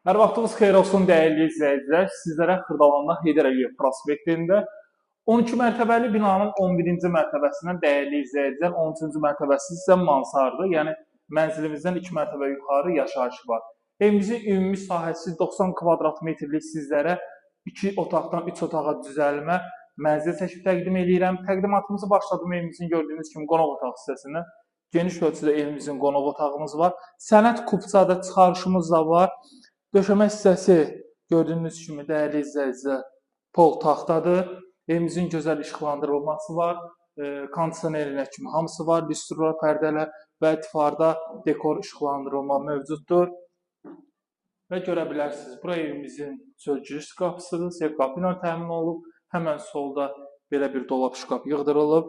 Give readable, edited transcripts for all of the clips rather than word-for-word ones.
Hər vaxtınız xeyir olsun dəyərli izləyicilər. Sizlərə Xırdalanda Heydər Əliyev prospektində 12 mərtəbəli binanın 11-ci mərtəbəsindən dəyərli izləyicilər, 13-cü mərtəbəsi isə mansardır. Yəni mənzilimizdən 2 mərtəbə yuxarı yaşayış var. Evimizin ümumi sahəsi 90 kvadrat metrlik sizlərə 2 otaqdan 3 otağa düzəlmə mənzil çəkib təqdim eləyirəm. Təqdimatımızı başladım evimizin gördüyünüz kimi qonaq otağı hissəsindən. Geniş ölçüdə evimizin qonaq otağımız var. Sənəd kupçada çıxarışımız da var. Döşəmə hissəsi gördüyünüz kimi dəyərli izləyicilər pol taxtadır. Evimizin gözəl işıqlandırılması var. Kondisionerinə kimi hamısı var. Lüstrlar, pərdələr və divarda dekor işıqlandırılma mövcuddur. Və görə bilərsiniz, bura evimizin çöl giriş qapısıdır. Sev qapı ilə təmin olunub. Həmən solda belə bir dolab şkaf yığdırılıb.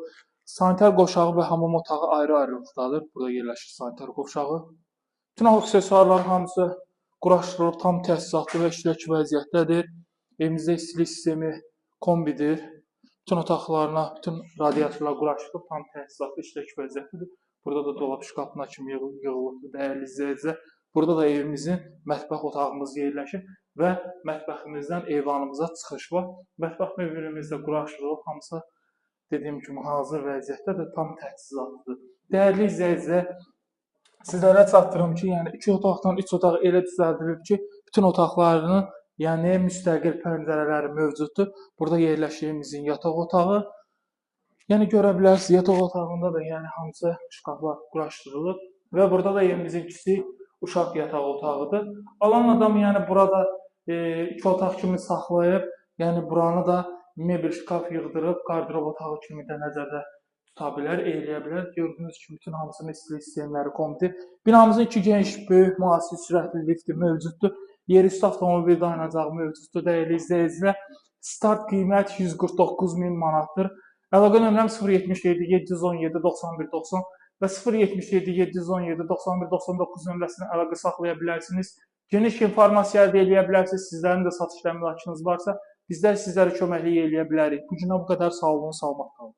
Sanitar qovşağı və hamam otağı ayrı-ayrılıqdadır. Burada yerləşir sanitar qovşağı. Bütün aksesuarlar hamısı quraşdırılıb, tam təchizatlı və işlək vəziyyətdədir. Evimizdə istilik sistemi kombidir. Bütün otaqlarına, bütün radiatorlar quraşdırılıb, tam təchizatlı işlək vəziyyətdədir. Burada da dolab şkafına kimi yığılıbdır dəyərli izləyicilər. Burada da evimizin mətbəx otağımız yerləşir və mətbəximizdən eyvanımıza çıxış var. Mətbəx mebelimiz də quraşdırılıb, hamısı dediyim kimi hazır vəziyyətdədir, tam təchizatlıdır. Dəyərli izləyicilər, sizlərə çatdırım ki, yəni 2 otaqdan 3 otaq elə düzəldilib ki, bütün otaqlarının, yəni müstəqil pəncərələri mövcuddur. Burada yerləşir evimizin yataq otağı. Yəni görə bilərsiniz, yataq otağında da yəni hamısı şkaflar quraşdırılıb və burada da evimizin kiçik uşaq yataq otağıdır. Alan adam yəni burada 2 otaq kimi saxlayıb, yəni buranı da mebel şkaf yığdırıb, qardırob otağı kimi də nəzərdə tuta bilər, eləyə bilər. Gördüyünüz kimi bütün hamısının istilik sistemləri kombidir. Binamızın 2 geniş, böyük, müasir, sürətli lifti mövcuddur. Yerüstü avtomobil dayanacağı mövcuddur. Dəyərli izləyicilər, start qiymət 149 min manatdır. Əlaqə nömrəm 077 717 91 90 və 077 717 91 99 nömrəsinə əlaqə saxlaya bilərsiniz. Geniş informasiya əldə eləyə bilərsiniz. Sizlərin də satış əmlakınız varsa, bizlər sizlərə köməklik eləyə bilərik. Bu günə bu qədər. Sağ olun, salamat qalın.